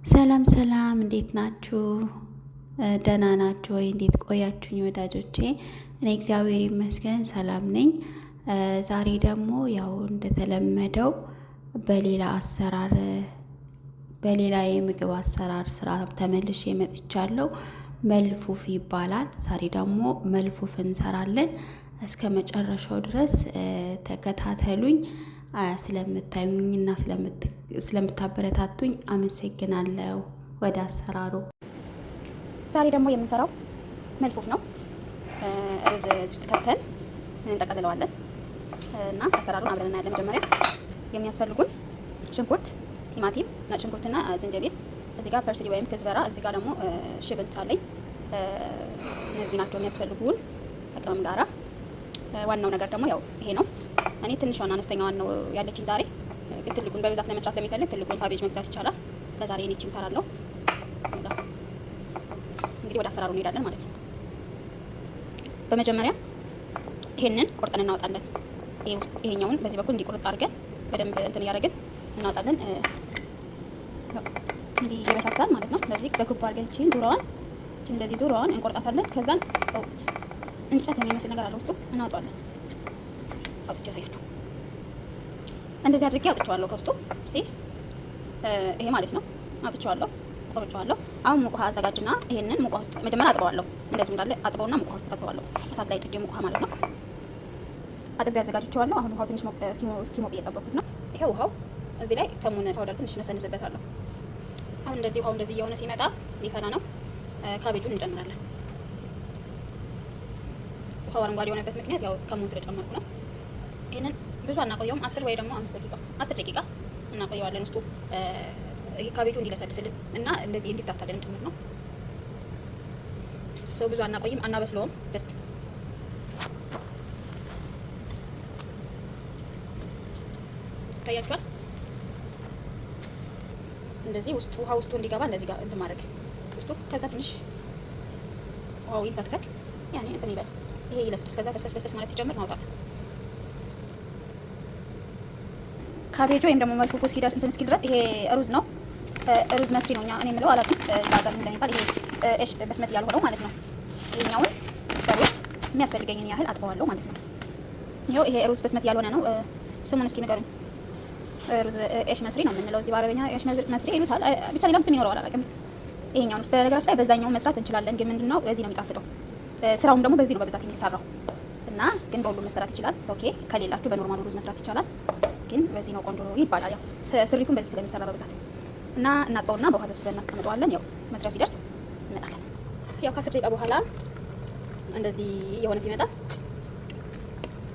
ሰላም ሰላም፣ እንዴት ናችሁ? ደህና ናችሁ ወይ? እንዴት ቆያችሁኝ ወዳጆቼ? እኔ እግዚአብሔር ይመስገን ሰላም ነኝ። ዛሬ ደግሞ ያው እንደተለመደው በሌላ አሰራር በሌላ የምግብ አሰራር ስራ ተመልሼ መጥቻለሁ። መልፉፍ ይባላል። ዛሬ ደግሞ መልፉፍ እንሰራለን። እስከ መጨረሻው ድረስ ተከታተሉኝ። ስለምታዩኝ እና ስለምታበረታቱኝ አመሰግናለሁ። ወደ አሰራሩ። ዛሬ ደግሞ የምንሰራው መልፉፍ ነው። ሩዝ ውስጥ ከተን እንጠቀልለዋለን እና አሰራሩን አብረን እናያለን። መጀመሪያ የሚያስፈልጉን ሽንኩርት፣ ቲማቲም፣ ነጭ ሽንኩርትና ዝንጅብል፣ እዚህ ጋር parsley ወይም كزبرة፣ እዚህ ጋር ደግሞ شبنت አለኝ። እነዚህ ናቸው የሚያስፈልጉን ከቅመም ጋራ። ዋናው ነገር ደግሞ ያው ይሄ ነው። እኔ ትንሿን አነስተኛዋን ነው ያለችኝ ዛሬ። ግን ትልቁን በብዛት ለመስራት ለሚፈልግ ትልቁን cabbage መግዛት ይቻላል። ለዛሬ እኔ ይህቺን እሰራለሁ። እንግዲህ ወደ አሰራሩ እንሄዳለን ማለት ነው። በመጀመሪያ ይሄንን ቆርጠን እናወጣለን። ይሄኛውን በዚህ በኩል እንዲቆርጥ አድርገን በደንብ እንትን እያደረግን እናወጣለን። እንዲህ እየበሳሳን ማለት ነው። ለዚህ በክቡ አድርገን እቺን ዙሪያዋን እቺን እንደዚህ ዙሪያዋን እንቆርጣታለን። ከዛን እንጨት የሚመስል ነገር አለ ውስጡ እናወጣዋለን። አውጥቼ ያሳያችሁ። እንደዚህ አድርጌ አውጥቼዋለሁ ከውስጡ ሲ ይሄ ማለት ነው። አውጥቼዋለሁ፣ ቆርጬዋለሁ። አሁን ሙቅ ውሃ አዘጋጅና ይሄንን ሙቅ ውሃ ውስጥ መጀመሪያ አጥበዋለሁ። እንደዚሁ እንዳለ አጥበውና ሙቅ ውሃ ውስጥ ከተዋለሁ። እሳት ላይ ጥጄ ሙቅ ውሃ ማለት ነው። አጥቤ አዘጋጅቼዋለሁ። አሁን ውሃው ትንሽ እስኪሞቅ እየጠበኩት ነው። ይሄ ውሃው እዚህ ላይ ከሙን powder ትንሽ ነሰንስበታለሁ። አሁን እንደዚህ ውሃው እንደዚህ እየሆነ ሲመጣ ሊፈላ ነው። cabbage ኡን እንጨምራለን። ውሃው አረንጓዴ የሆነበት ምክንያት ያው ከሙን ስለጨመርኩ ነው። ይሄንን ብዙ አናቆየውም። 10 ወይ ደግሞ 5 ደቂቃ 10 ደቂቃ እናቆየዋለን። ውስጡ ይሄ cabbage ኡ እንዲለሰልስልን እና እንደዚህ እንዲፍታታልን ጭምር ነው። ሰው ብዙ አናቆይም፣ አናበስለውም። just ይታያችኋል። እንደዚህ ውስጡ ውሃ ውስጡ እንዲገባ እንደዚህ ጋር እንትን ማድረግ ውስጡ ከዛ ትንሽ ውሃው ይንተክተክ ያኔ እንትን ይበል። ይሄ ይለስልስ። ከዛ ለስለስ ማለት ሲጀምር ማውጣት cabbage ወይም ደግሞ መልፉፉ እስኪደርስ እንትን እስኪል ድረስ ይሄ ሩዝ ነው። ሩዝ مصري ነው እኔ የምለው አላውቅም፣ በሀገር እንደሚባል ይሄ عيش بسمتي ያልሆነው ማለት ነው። ይሄኛውን በሩዝ የሚያስፈልገኝን ያህል አጥበዋለሁ ማለት ነው። ይኸው ይሄ ሩዝ بسمتي ያልሆነ ነው። ስሙን እስኪ ንገሩኝ። ሩዝ عيش مصري ነው የምንለው እዚህ በአረበኛ عيش مصري ይሉታል። ብቻ ሌላም ስም ይኖረዋል አላውቅም። ይሄኛውን በነገራችን ላይ በዛኛው መስራት እንችላለን፣ ግን ምንድነው በዚህ ነው የሚጣፍጠው። ስራውም ደግሞ በዚህ ነው በብዛት የሚሰራው እና ግን በሁሉም መሰራት ይችላል። okay ከሌላችሁ በ normal ኡ ሩዝ መስራት ይቻላል። ግን በዚህ ነው ቆንጆ ይባላል። ያው ስሪቱን በዚህ ስለሚሰራ በብዛት እና እናጥበውና በውሃ ዘፍዝፈን እናስቀምጠዋለን። ያው መስሪያው ሲደርስ እንመጣለን። ያው ከ10 ደቂቃ በኋላ እንደዚህ የሆነ ሲመጣ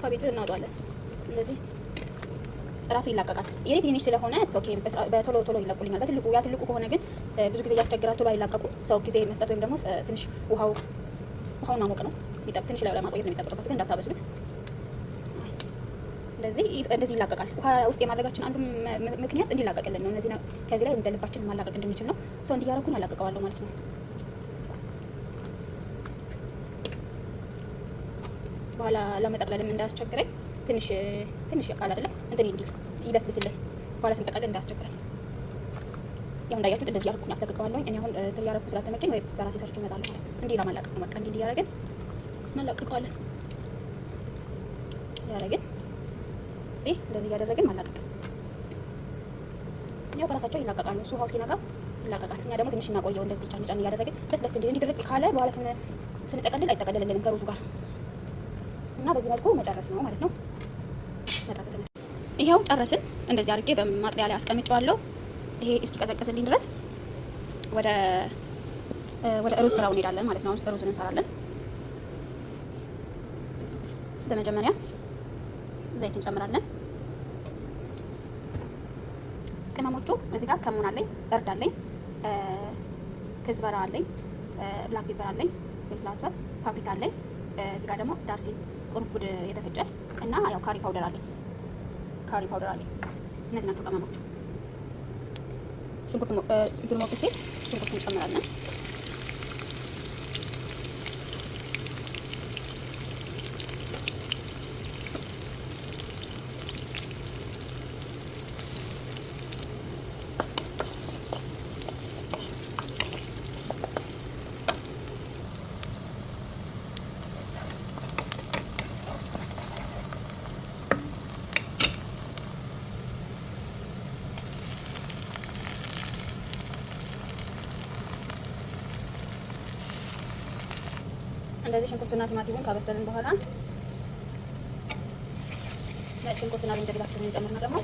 cabbage ኡን እናወጣዋለን። እንደዚህ ራሱ ይላቀቃል። የኔ ትንሽ ስለሆነ okay በቶሎ ቶሎ ይለቁልኛል። በትልቁ ያ ትልቁ ከሆነ ግን ብዙ ጊዜ ያስቸግራል፣ ቶሎ አይላቀቁም። ሰው ጊዜ መስጠት ወይም ደግሞ ትንሽ ውሃውን ማሞቅ ነው ትንሽ ላይ ለማቆየት ነው የሚጠበቅበት፣ ግን እንዳታበስሉት። እንደዚህ እንደዚህ ይላቀቃል። ውሃ ውስጥ የማድረጋችን አንዱ ምክንያት እንዲላቀቅልን ነው። እነዚህ ከዚህ ላይ እንደ ልባችን ማላቀቅ እንድንችል ነው። ሰው እንዲያረኩኝ አላቀቀዋለሁ ማለት ነው። በኋላ ለመጠቅለልም እንዳያስቸግረኝ ትንሽ ትንሽ ቃል አይደለ እንትን እንዲል ይለስልስልን በኋላ ስንጠቀልል እንዳያስቸግረን። ያው እንዳያችሁት እንደዚህ ያደረኩኝ አስለቅቀዋለሁኝ። እኔ አሁን እንትን እያደረኩ ስላልተመቸኝ ወይ በራሴ ሰርቼ እመጣለሁ ማለት ነው። እንዲህ ለማላቀቅ ነው። በቃ እንዲህ እያደረግን እናላቅቀዋለን። ያደረግን እዚህ እንደዚህ እያደረግን ማላቀቅ ያው በራሳቸው ይላቀቃሉ። እሱ ውሃው ሲነካ ይላቀቃል። እኛ ደግሞ ትንሽ እናቆየው እንደዚህ ጫን ጫን እያደረግን ደስ ደስ እንዲል እንዲድርቅ ካለ በኋላ ስንጠቀልል አይጠቀልልልንም ከሩዙ ጋር እና በዚህ መልኩ መጨረስ ነው ማለት ነው። ይኸው ጨረስን። እንደዚህ አድርጌ በማጥለያ ላይ አስቀምጨዋለሁ። ይሄ እስኪቀዘቅዝልኝ ድረስ ወደ ሩዝ ስራው እንሄዳለን ማለት ነው። ሩዙን እንሰራለን። በመጀመሪያ ዘይት እንጨምራለን። ቅመሞቹ እዚህ ጋር ከሙን አለኝ፣ እርድ አለኝ፣ كزبرة አለኝ፣ black pepper አለኝ፣ فلفل أسود፣ ፓፕሪካ አለኝ። እዚህ ጋር ደግሞ دارسين ቅርንፉድ የተፈጨ እና ያው curry powder አለኝ፣ curry powder አለኝ። እነዚህ ናቸው ቅመሞቹ። ሽንኩርት ሞቅ ሲል ሽንኩርት እንጨምራለን። እንደዚህ ሽንኩርቱና ቲማቲሙን ካበሰልን በኋላ ነጭ ሽንኩርትና ዝንጅብላችንን እንጨምርና ደግሞ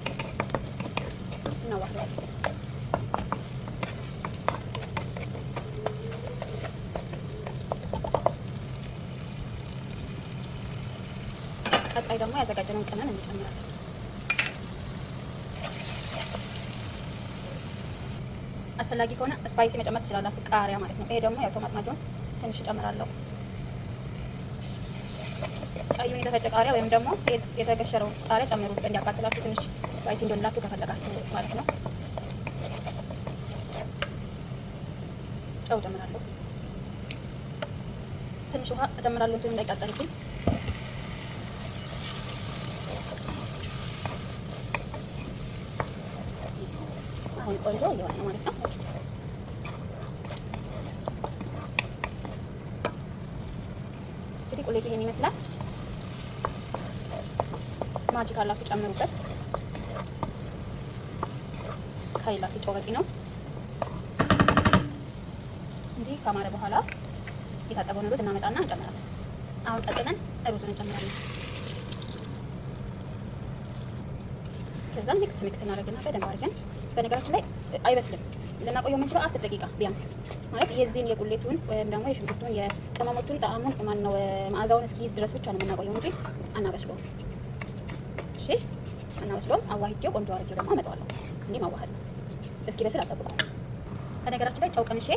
እናዋህደዋለን። ቀጣይ ደግሞ ያዘጋጀነውን ቅመም እንጨምራለን። አስፈላጊ ከሆነ spicy መጨመር ትችላላችሁ፣ ቃሪያ ማለት ነው። ይሄ ደግሞ ያው ቶማት ማጆን ትንሽ እጨምራለሁ። ቀዩን የተፈጨ ቃሪያ ወይም ደግሞ የተገሸረው ቃሪያ ጨምሩ፣ እንዲያቃጥላችሁ ትንሽ spicy እንዲሆንላችሁ ከፈለጋችሁ ማለት ነው። ጨው ጨምራለሁ። ትንሽ ውሃ እጨምራለሁ፣ እንትኑ እንዳይቃጠልብኝ። አሁን ቆንጆ እየሆነ ነው ማለት ነው። እንግዲህ ቁሌቱ ይሄን ይመስላል። ማጂ ካላችሁ ጨምሩበት፣ ከሌላችሁ ጨው በቂ ነው። እንዲህ ካማረ በኋላ የታጠበውን ሩዝ እናመጣና እንጨምራለን። አሁን ቀጥለን ሩዙን እንጨምራለን። ከዛ mix mix እናደርግና በደንብ አድርገን፣ በነገራችን ላይ አይበስልም። ልናቆየው የምንችለው 10 ደቂቃ ቢያንስ፣ ማለት የዚህን የቁሌቱን ወይም ደግሞ የሽንኩርቱን የቅመሞቹን ጣዕሙን ማነው መዓዛውን እስኪይዝ ድረስ ብቻ ነው የምናቆየው እንጂ አናበስለውም። እሺ፣ አናበስለውም። አዋህጄው ቆንጆ አድርጌው ደግሞ አመጣዋለሁ። እንዲህ ማዋሃድ ነው። እስኪበስል አጠብቀው። በነገራችን ላይ ጨው ቀምሼ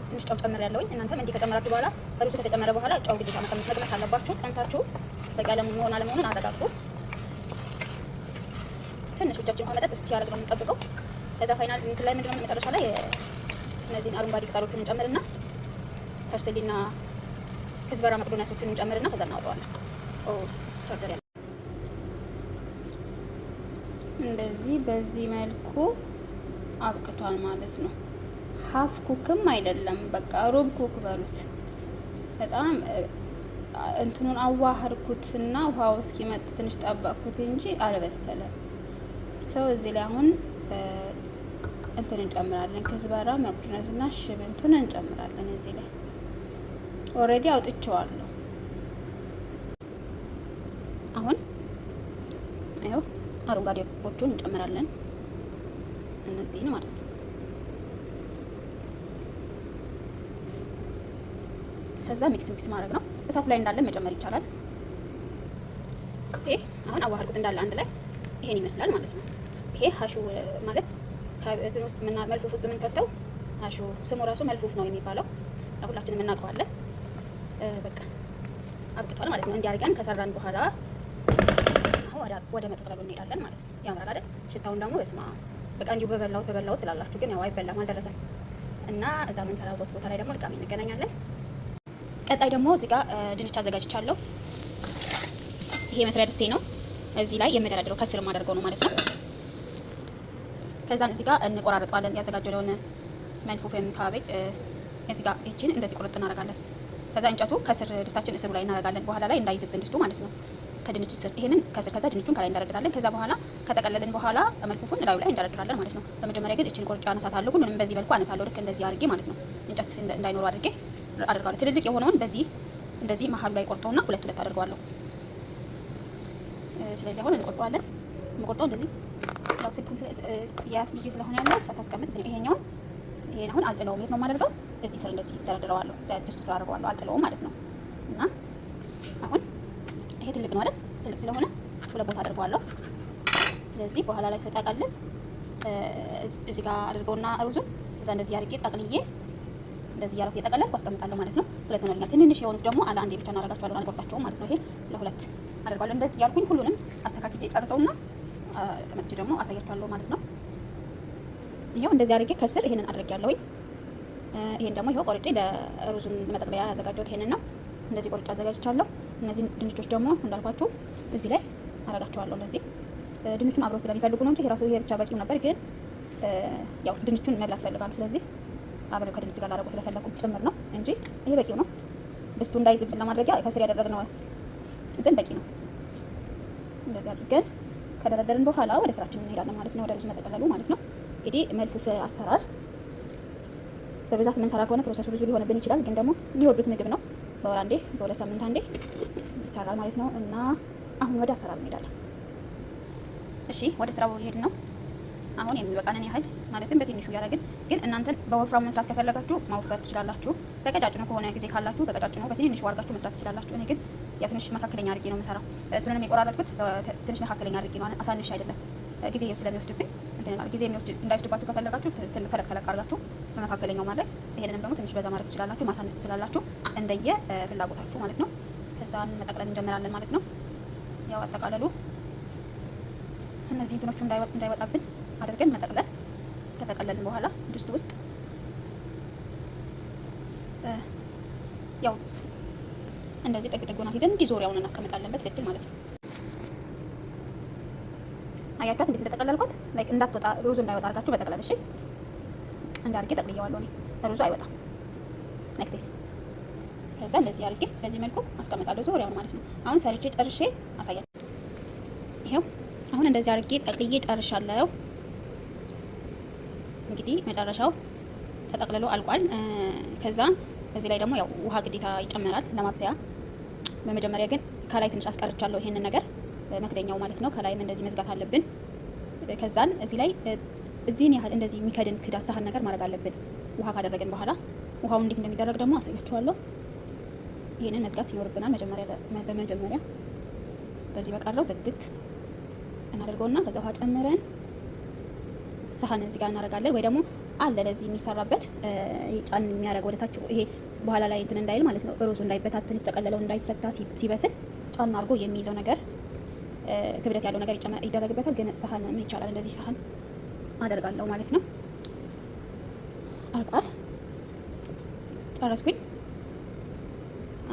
ትንሽ ጨው ጨምሬያለሁኝ። እናንተም እንዲህ ከጨመራችሁ በኋላ፣ ሩዙ ከተጨመረ በኋላ ጨው ግዴታ መቅመስ አለባችሁ። ቀምሳችሁ በቂ መሆን አለመሆኑን አረጋግጡ። ትንሽ እጃችን ውሃ መጠጥ እስኪያደርግ ነው የምንጠብቀው። ከዛ final እንትን ላይ ምንድነው መጨረሻ ላይ እነዚህን አረንጓዴ ቅጠሎችን እንጨምርና parsley ና كزبرة መቅዶኒያሶችን እንጨምርና ከዛ እናወጣዋለን። ኦ ቻርጀር ያለ እንደዚህ በዚህ መልኩ አብቅቷል ማለት ነው። Half cook ም አይደለም፣ በቃ ሩብ cook በሉት። በጣም እንትኑን አዋህድኩትና ውሃው እስኪመጥ ትንሽ ጠበቅኩት እንጂ አልበሰለም። So እዚህ ላይ አሁን እንትን እንጨምራለን፣ كزبرة መቅዶኒያስና ሽብንቱን እንጨምራለን። እዚህ ላይ already አውጥቼዋለሁ። አሁን ይኸው አረንጓዴዎቹን እንጨምራለን፣ እነዚህን ማለት ነው። ከዛ mix mix ማድረግ ነው። እሳቱ ላይ እንዳለ መጨመር ይቻላል። አሁን አዋህድኩት እንዳለ አንድ ላይ ይሄን ይመስላል ማለት ነው። ይሄ حشو ማለት ከእንትን ውስጥ ምና ملفوف ውስጥ የምንከተው حشو፣ ስሙ ራሱ ملفوف ነው የሚባለው፣ ሁላችንም እናውቀዋለን። በቃ አብቅቷል ማለት ነው። እንዲህ አድርገን ከሰራን በኋላ አሁን ወደ መጠቅለሉ እንሄዳለን ማለት ነው። ያምራል አይደል? ሽታውን ደግሞ በስማ በቃ እንዲሁ በበላሁት በበላሁት ትላላችሁ፣ ግን ያው አይበላም፣ አልደረሰም። እና እዛ የምንሰራበት ቦታ ላይ ደግሞ ድጋሚ እንገናኛለን። ቀጣይ ደግሞ እዚህ ጋር ድንች አዘጋጅቻለሁ። ይሄ መስሪያ ድስቴ ነው። እዚህ ላይ የምደረድረው ከስር የማደርገው ነው ማለት ነው። ከዛን እዚህ ጋር እንቆራርጠዋለን። ያዘጋጀነውን ملفوف ወይም cabbage እዚህ ጋር ይቺን እንደዚህ ቁርጥ እናደርጋለን። ከዛ እንጨቱ ከስር ድስታችን እስሩ ላይ እናደርጋለን። በኋላ ላይ እንዳይዝብን ድስቱ ማለት ነው። ከድንች ስር ይሄንን ከስር፣ ከዛ ድንቹን ከላይ እንደረድራለን። ከዛ በኋላ ከጠቀለልን በኋላ ملفوف ኡን እላዩ ላይ እንደረድራለን ማለት ነው። በመጀመሪያ ግን እችን ቆርጬ አነሳታለሁ። ሁሉንም በዚህ መልኩ አነሳለሁ። ልክ እንደዚህ አድርጌ ማለት ነው። እንጨት እንዳይኖረው አድርጌ አድርጋለሁ። ትልልቅ የሆነውን በዚህ እንደዚህ መሀሉ ላይ ቆርጠውና ሁለት ሁለት አድርገዋለሁ። ስለዚህ አሁን እንቆርጠዋለን። የምቆርጠው እንደዚህ ያው ስልኩን ያስ ልጅ ስለሆነ ያለው ሳሳስቀምጥ ይሄኛውን ይሄን አሁን አልጥለውም። የት ነው የማደርገው? እዚህ ስር እንደዚህ ደረድረዋለሁ። ድስቱ ስር አድርገዋለሁ። አልጥለውም ማለት ነው። እና አሁን ይሄ ትልቅ ነው አይደል? ትልቅ ስለሆነ ሁለት ቦታ አድርገዋለሁ። ስለዚህ በኋላ ላይ ስጠቀልል እዚህ ጋር አድርገውና ሩዙን እዛ እንደዚህ አድርጌ ጠቅልዬ እንደዚህ እያደረኩ እየጠቀለልኩ አስቀምጣለሁ ማለት ነው። ሁለት ሆኖልኛል። ትንንሽ የሆኑት ደግሞ አለ አንዴ ብቻ እናደርጋቸዋለን፣ አንቆርጣቸውም ማለት ነው። ይሄ ለሁለት አደርገዋለሁ። እንደዚህ እያልኩኝ ሁሉንም አስተካክዬ ጨርሰውና መጥቼ ደግሞ አሳያችኋለሁ ማለት ነው። ይኸው እንደዚህ አድርጌ ከስር ይሄንን አድርጌያለሁኝ። ይሄን ደግሞ ይኸው ቆርጬ ለሩዙን መጠቅለያ ያዘጋጀሁት ይሄንን ነው። እንደዚህ ቆርጬ አዘጋጅቻለሁ። እነዚህ ድንቾች ደግሞ እንዳልኳችሁ እዚህ ላይ አረጋቸዋለሁ። እንደዚህ ድንቹን አብረው ስለሚፈልጉ ነው እንጂ ራሱ ይሄ ብቻ በቂው ነበር። ግን ያው ድንቹን መብላት ይፈልጋሉ። ስለዚህ አብረው ከድንች ጋር ላደርገው ስለፈለኩ ጭምር ነው እንጂ ይሄ በቂው ነው። ድስቱ እንዳይዝብን ለማድረጊያ ከስር ያደረግነው ግን በቂ ነው። እንደዚህ አድርገን ከደረደርን በኋላ ወደ ስራችን እንሄዳለን ማለት ነው። ወደ ሩዝ መጠቅለሉ ማለት ነው። እንግዲህ ملفوف አሰራር በብዛት የምንሰራ ከሆነ process ኡ ብዙ ሊሆንብን ይችላል። ግን ደግሞ የሚወዱት ምግብ ነው። በወር አንዴ፣ በ2 ሳምንት አንዴ ይሰራል ማለት ነው። እና አሁን ወደ አሰራር እንሄዳለን። እሺ፣ ወደ ስራው እየሄድን ነው። አሁን የሚበቃንን ያህል፣ ማለትም በትንሹ እያደረግን፣ ግን እናንተን በወፍራሙ መስራት ከፈለጋችሁ ማወፈር ትችላላችሁ። በቀጫጭኑ ከሆነ ጊዜ ካላችሁ በቀጫጭኑ በትንንሹ አድርጋችሁ መስራት ትችላላችሁ። እኔ ግን ያ ትንሽ መካከለኛ አድርጌ ነው የምሰራው። እንትኑንም የቆራረጥኩት ትንሽ መካከለኛ አድርጌ ነው፣ አሳንሽ አይደለም። ጊዜ ስለሚወስድብኝ እንትን እላለሁ። ጊዜ የሚወስድ እንዳይወስድባችሁ ከፈለጋችሁ ተለቅ ተለቅ አድርጋችሁ በመካከለኛው ማድረግ፣ ይሄንንም ደግሞ ትንሽ በዛ ማድረግ ትችላላችሁ፣ ማሳነስ ትችላላችሁ፣ እንደየ ፍላጎታችሁ ማለት ነው። ከዛን መጠቅለል እንጀምራለን ማለት ነው። ያው አጠቃለሉ እነዚህ እንትኖቹ እንዳይወጣብን አድርገን መጠቅለል። ከጠቀለልን በኋላ ድስቱ ውስጥ ያው እንደዚህ ጥግ ጥጉን አስይዘን እንዲህ ዙሪያውን እናስቀምጣለን በትክክል ማለት ነው። አያችኋት እንዴት እንደጠቀለልኳት? Like እንዳትወጣ፣ ሩዙ እንዳይወጣ አድርጋችሁ መጠቅለል። እሺ፣ እንደ አድርጌ ጠቅልየዋለሁ እኔ፣ ሩዙ አይወጣም። Like this። ከዛ እንደዚህ አድርጌ በዚህ መልኩ አስቀምጣለሁ ዙሪያውን ማለት ነው። አሁን ሰርቼ ጨርሼ አሳያለሁ። ይኸው አሁን እንደዚህ አድርጌ ጠቅልዬ ጨርሻለሁ። እንግዲህ መጨረሻው ተጠቅልሎ አልቋል። ከዛ እዚህ ላይ ደግሞ ያው ውሃ ግዴታ ይጨመራል ለማብሰያ። በመጀመሪያ ግን ከላይ ትንሽ አስቀርቻለሁ ይሄንን ነገር፣ መክደኛው ማለት ነው። ከላይም እንደዚህ መዝጋት አለብን። ከዛን እዚህ ላይ እዚህን ያህል እንደዚህ የሚከድን ክዳን ሳህን ነገር ማድረግ አለብን። ውሃ ካደረግን በኋላ ውሃውን እንዴት እንደሚደረግ ደግሞ አሳያችኋለሁ። ይሄንን መዝጋት ይኖርብናል። መጀመሪያ በመጀመሪያ በዚህ በቀረው ዝግት እናደርገውና ከዛ ውሃ ጨምረን ሳህን እዚህ ጋር እናደርጋለን። ወይ ደግሞ አለ ለዚህ የሚሰራበት ጫን የሚያደርግ ወደታች፣ ይሄ በኋላ ላይ እንትን እንዳይል ማለት ነው። ሩዙ እንዳይበታተን፣ የተጠቀለለው እንዳይፈታ ሲበስል ጫን አድርጎ የሚይዘው ነገር፣ ክብደት ያለው ነገር ይደረግበታል። ግን ሳህን ይቻላል። እንደዚህ ሳህን አደርጋለሁ ማለት ነው። አልቋል። ጨረስኩኝ።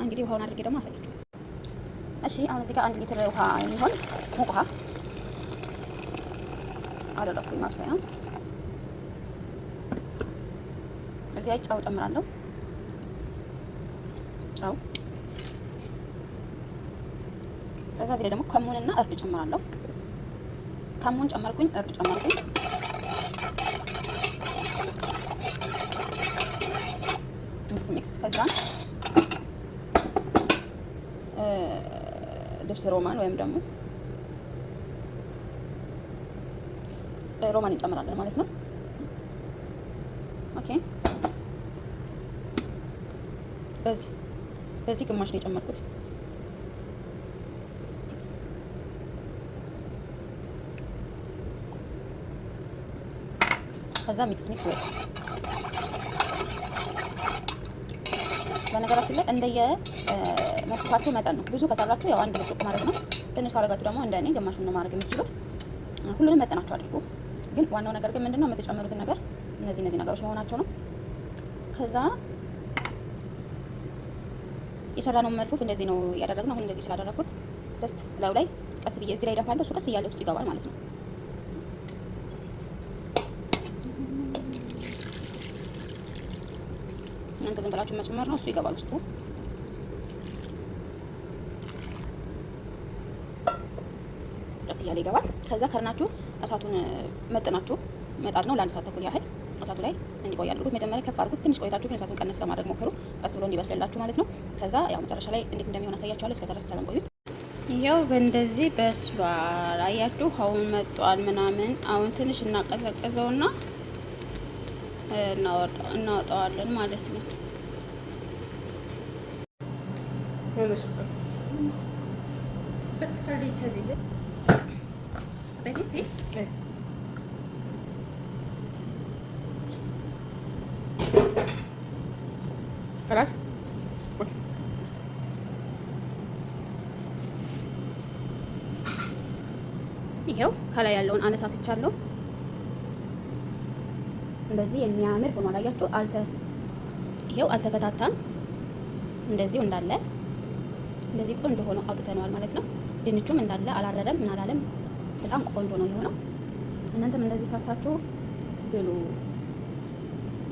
እንግዲህ ውሃውን አድርጌ ደግሞ አሳያችኋለሁ። እሺ፣ አሁን እዚህ ጋር 1 ሊትር ውሃ የሚሆን ሙቅ ውሃ አደረኩኝ ማብሰያ። እዚህ ላይ ጨው ጨምራለሁ። ጨው፣ ከዛ እዚህ ላይ ደግሞ ከሙንና እርድ ጨምራለሁ። ከሙን ጨመርኩኝ፣ እርድ ጨመርኩኝ። Mix mix። ከዛ دبس رمان ወይም ደግሞ ሮማን እንጨምራለን ማለት ነው። Okay፣ በዚህ ግማሽ ነው የጨመርኩት። ከዛ mix mix። ወይ በነገራችን ላይ እንደየ መፍታችሁ መጠን ነው። ብዙ ከሰራችሁ ያው አንድ ብርጭቆ ማለት ነው። ትንሽ ካረጋችሁ ደግሞ እንደ እኔ ግማሹን ነው ማድረግ የምትችሉት። ሁሉንም መጠናችሁ አድርጉ። ግን ዋናው ነገር ግን ምንድነው የምትጨምሩትን ነገር እነዚህ እነዚህ ነገሮች መሆናቸው ነው። ከዛ የሰራነው መልፉፍ እንደዚህ ነው ያደረግነው። አሁን እንደዚህ ስላደረግኩት just ላዩ ላይ ቀስ ብዬ እዚህ ላይ ደፋለሁ። እሱ ቀስ እያለ ውስጡ ይገባል ማለት ነው። እናንተ ዝም ብላችሁ መጨመር ነው፣ እሱ ይገባል ውስጡ። ቀስ እያለ ይገባል። ከዛ ከርናችሁ እሳቱን መጥናችሁ መጣድ ነው። ለ1 ሰዓት ተኩል ያህል እሳቱ ላይ እንዲቆይ አድርጉት። መጀመሪያ ከፍ አድርጉት። ትንሽ ቆይታችሁ ግን እሳቱን ቀነስ ለማድረግ ሞክሩ፣ ቀስ ብሎ እንዲበስልላችሁ ማለት ነው። ከዛ ያው መጨረሻ ላይ እንዴት እንደሚሆን አሳያችኋለሁ። እስከዛ ድረስ ሰላም ቆዩ። ያው በእንደዚህ በስሏል። አያችሁ፣ ውሃውን መጧል ምናምን። አሁን ትንሽ እናቀዘቅዘውና እናወጣዋለን ማለት ነው። بس خليه كذي. حطيتي فيه؟ ايه. خلاص. ይሄው ከላይ ያለውን አነሳስቻለሁ። እንደዚህ የሚያምር ሆኗል። አያችሁ፣ ይሄው አልተፈታታም። እንደዚሁ እንዳለ እንደዚህ ቆንጆ ሆኖ አውጥተነዋል ማለት ነው። ድንቹም እንዳለ አላረረም፣ ምን አላለም። በጣም ቆንጆ ነው የሆነው። እናንተም እንደዚህ ሰርታችሁ ብሉ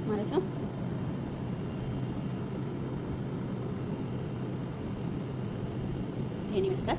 ማለት ነው። ይሄን ይመስላል።